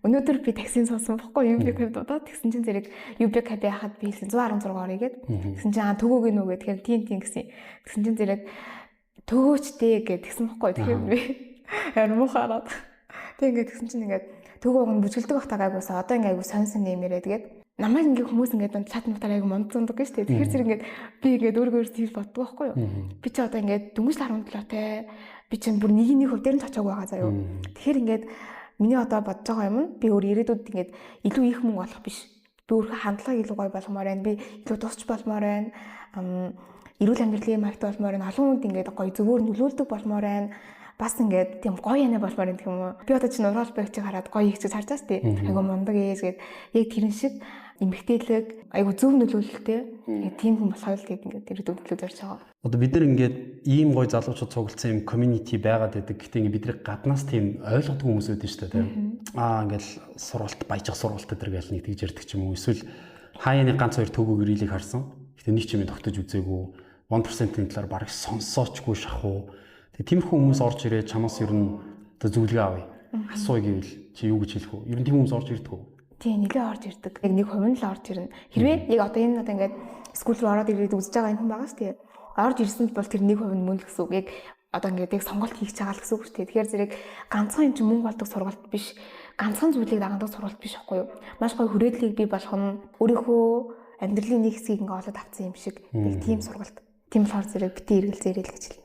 Өнөөдөр би таксин суусан бохгүй UB Cab дуудаад тэгсэн чинь зэрэг UB Cab яхад би хэлсэн 116 орё гэд. Тэгсэн чинь аа төгөөг нь үү гэд, тэгэхээр тийм тийм гэсэн. Тэгсэн чинь зэрэг төгөөчтэй гэд тэгсэн бохгүй. Тэгэхээр би амар муухай хараад. Тэг ингээд тэгсэн чинь ингээд төгөө уг нь бүжгэлдэг бах тагаагүйсаа одоо ингээд айгу сонь сонь юм яриад тэгээд намайг ингээ хүмүүс ингээд дунд чат мутаар айгу мундсан гэж штэ. Тэгэхээр зэрэг ингээд би ингээд өөргөө өөрсдөө хийж боддог байхгүй юу. Би чи одоо ингээд дөнгөж 17 те, би чинь бүр нэг нэг хөв дээр нь ч очоогүй байгаа заяо. Тэгэхээр ингээд миний одоо бодож байгаа юм нь би өөр ирээдүйд ингээд илүү их мөнгө олох биш. Би өөрийнхөө хандлагыг илүү гоё болгомоор байна. Би илүү тусч болмоор байна. Эрүүл амьдралын маягт болмоор байна. Олон хүнд ингээд гоё зөвөөр нөлөөлдөг болмоор байна, бас ингээд тийм гоё яна болмоор юм гэх юм уу. Би одоо чинь урал бэгч хараад гоё их чиг харж байгаа сте. Айгу мундаг ээж гээд яг тэрэн шиг эмгтээлэг айгу зөв нөлөөлөлтэй яг тийм хүн болохоор л гээд ингээд тэр төлөө зорж байгаа. Одоо бид нар ингээд ийм гоё залуучууд цуглдсан юм community байгаад байдаг. Гэтэ ингээд бидний гаднаас тийм ойлгодог хүмүүс байдаг шүү дээ, тийм. Аа, ингээд сургалт баяжих сургалт гэдэг гэл нэг тэгж ярьдаг ч юм уу. Эсвэл хаяаны ганц хоёр төгөөг reel ийг харсан. Гэтэ нэг ч юм тогтож үзээгүй. 1%-ийн талаар бараг сонсоочгүй шахуу. Тэгээ тиймэрхүү хүмүүс орж ирээд чамаас ер нь одоо зөвлөгөө авъя. Асууя гэвэл чи юу гэж хэлэх вэ? Ер нь тийм хүмүүс орж ирдэг үү? Тийм, нэлээ орж ирдэг. Яг 1% нь л орж ирнэ. Хэрвээ яг одоо энэ одоо ингээд school руу ороод ирээд үзэж байгаа энэ хүн байгаа шүү дээ. Орж ирсэн бол тэр 1% нь мөн л гэсэн үг. Яг одоо ингээд яг сонголт хийж байгаа л гэсэн үг шүү дээ. Тэгэхээр зэрэг ганцхан юм чинь мөнгө олдог сургалт биш. Ганцхан зүйлийг дагандаг сургалт биш байхгүй юу? Маш гоё хүрээллийг бий болох нь өөрийнхөө амьдралын нэг хэсгийг ингээд олоод авсан юм шиг. Яг тийм сургалт. Тийм болохоор зэрэг бити эргэлзээрэй л гэж хэлнэ.